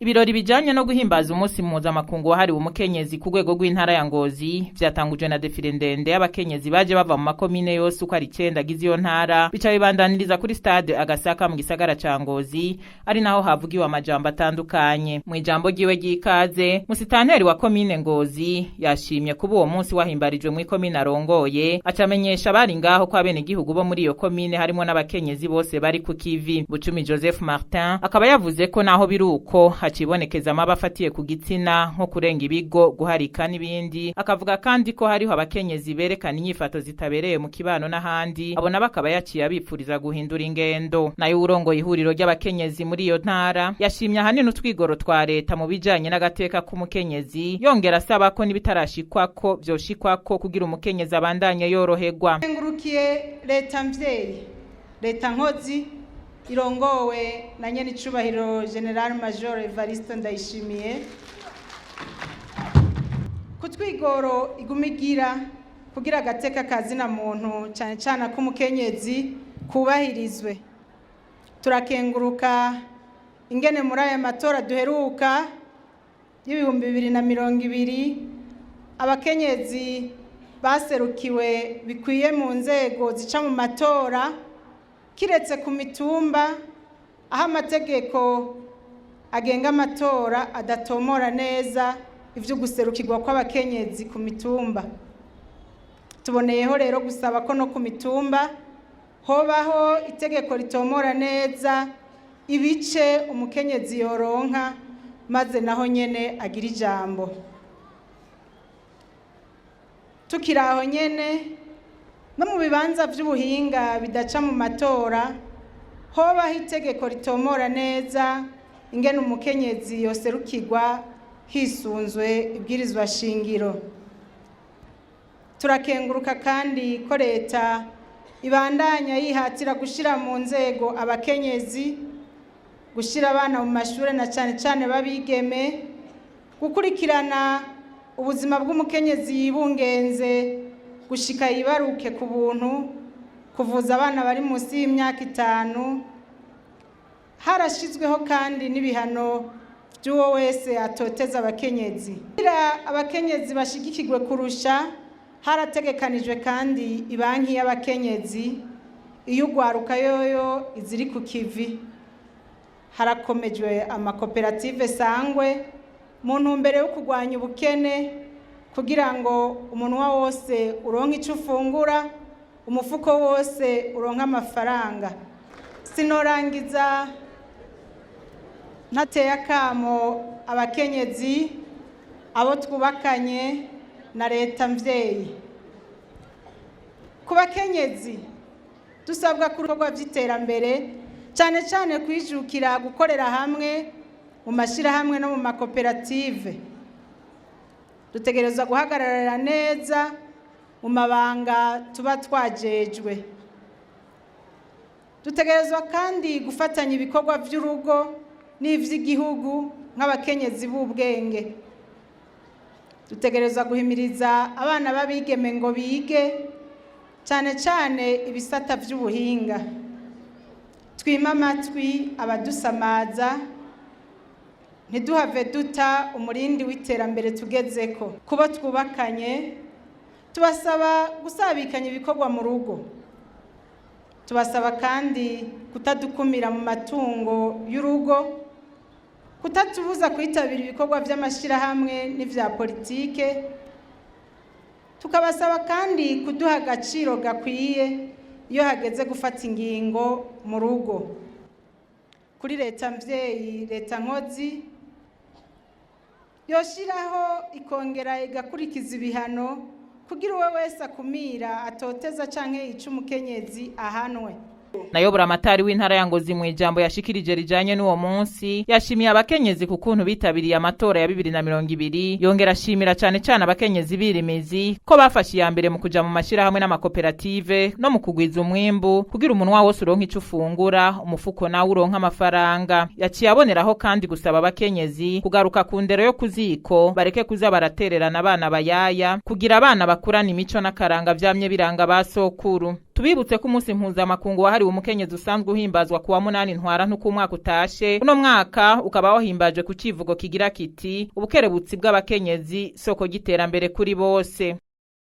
Ibirori bijanye no guhimbaza umunsi mpuzamakungu wahariwe umukenyezi ku rwego rw'intara ya Ngozi vyatangujwe na défilé ndende y'abakenyezi baje bava mu makomine yose uko ari 9 agize iyo ntara, bica bibandaniriza kuri stade Agasaka mu gisagara ca Ngozi, ari naho havugiwe amajambo atandukanye. Mu ijambo ryiwe ry'ikaze, musitanteri wa komine Ngozi yashimye kuba uwo munsi wahimbarijwe muri komine arongoye, acamenyesha abari ngaho ko abenegihugu bo muri iyo komine harimo n'abakenyezi bose bari ku kivi. Bucumi Joseph Martin akaba yavuze ko naho biri uko hacibonekeza amaba afatiye ku gitsina, nko kurenga ibigo, guharika n'ibindi. Akavuga kandi ko hariho abakenyezi berekana inyifato zitabereye mu kibano n'ahandi, abona bakaba yaciye abipfuriza guhindura ingendo. Nayo urongoye ihuriro ry'abakenyezi muri iyo ntara yashimye ahanini utwigoro twa leta mu bijanye n'agateka k'umukenyezi, yongera asaba ko n'ibitarashikwako vyoshikwako kugira umukenyezi abandanye yoroherwa. Ngurukiye leta mvyeyi, leta nkozi irongowe na nyenicubahiro Général Major Evariste Ndayishimiye, ku twigoro iguma igira kugira agateka kazina muntu, cyane cyane ak'umukenyezi, kubahirizwe. Turakenguruka ingene muri aya matora duheruka y'2020 abakenyezi baserukiwe bikwiye mu nzego zica mu matora, kiretse ku mitumba aho amategeko agenga amatora adatomora neza ivyo guserukirwa kw'abakenyezi ku mitumba. Tuboneyeho rero gusaba ko no ku mitumba hobaho itegeko ritomora neza ibice umukenyezi yoronka, maze naho nyene agira ijambo. Tukiri aho nyene, no mu bibanza vy'ubuhinga bidaca mu matora hobaho itegeko ritomora neza ingene umukenyezi yoserukirwa hisunzwe ibwirizwa shingiro. Turakenguruka kandi ko leta ibandanya yihatira gushira mu nzego abakenyezi, gushira abana mu mashure na cane cane babigeme, gukurikirana ubuzima bw'umukenyezi yibungenze gushika yibaruke ku buntu, kuvuza abana bari munsi y'imyaka 5. Harashizweho kandi n'ibihano by'uwo wese atoteza abakenyezi. Kugira abakenyezi bashigikirwe kurusha, harategekanijwe kandi ibanki y'abakenyezi, iyo ugwaruka yoyo iziri ku kivi. Harakomejwe amakoperative sangwe mu ntumbero yo kurwanya ubukene, kugira ngo umunwa wose uronke icyo ufungura, umufuko wose uronke amafaranga. Sinorangiza ntateye akamo abakenyezi, abo twubakanye na leta mvyeyi. Ku bakenyezi, dusabwa ku bikorwa by'iterambere, cyane cyane kwijukira gukorera hamwe mu mashyirahamwe no mu makoperative. Dutegerezwa guhagararira neza mu mabanga tuba twajejwe. Dutegerezwa kandi gufatanya ibikorwa by'urugo n'ivy'igihugu nk'abakenyezi b'ubwenge. Dutegerezwa guhimiriza abana b'abigeme ngo bige, cyane cyane ibisata by'ubuhinga. Twime amatwi abadusamaza, ntiduhave duta umurindi w'iterambere tugezeko. Kubo twubakanye, tubasaba gusabikanya ibikorwa mu rugo. Tubasaba kandi kutadukumira mu matungo y'urugo, kutatubuza kwitabira ibikorwa by'amashyirahamwe n'ivya politike. Tukabasaba kandi kuduha agaciro gakwiye iyo hageze gufata ingingo mu rugo. Kuri leta mvyeyi, leta nkozi, yoshiraho ikongera igakurikiza ibihano kugira uwe wese akumira, atoteza canke yica umukenyezi ahanwe. Nayo buramatari w'intara ya Ngozi, mu ijambo yashikirije rijanye n'uwo munsi, yashimiye abakenyezi ku kuntu bitabiriye amatora ya 2020, yongera ashimira cane cane abakenyezi birimizi ko bafashe iya mbere mu kuja mu mashirahamwe n'amakoperative no mu kugwiza umwimbu, kugira umunwa wose uronke ico ufungura, umufuko nawe uronke amafaranga. Yaciye aboneraho kandi gusaba abakenyezi kugaruka ku ndero yo kuziko, bareke kuza baratererana abana bayaya, kugira abana bakurana imico n'akaranga vyamye biranga ba sokuru. Tubibutse ko umunsi mpuzamakungu wahariwe umukenyezi usanzwe uhimbazwa kuwa 8 Ntwarante uko umwaka utashe. Uno mwaka ukaba wahimbajwe ku civugo kigira kiti: "Ubukerebutsi bw'abakenyezi, soko ry'iterambere kuri bose."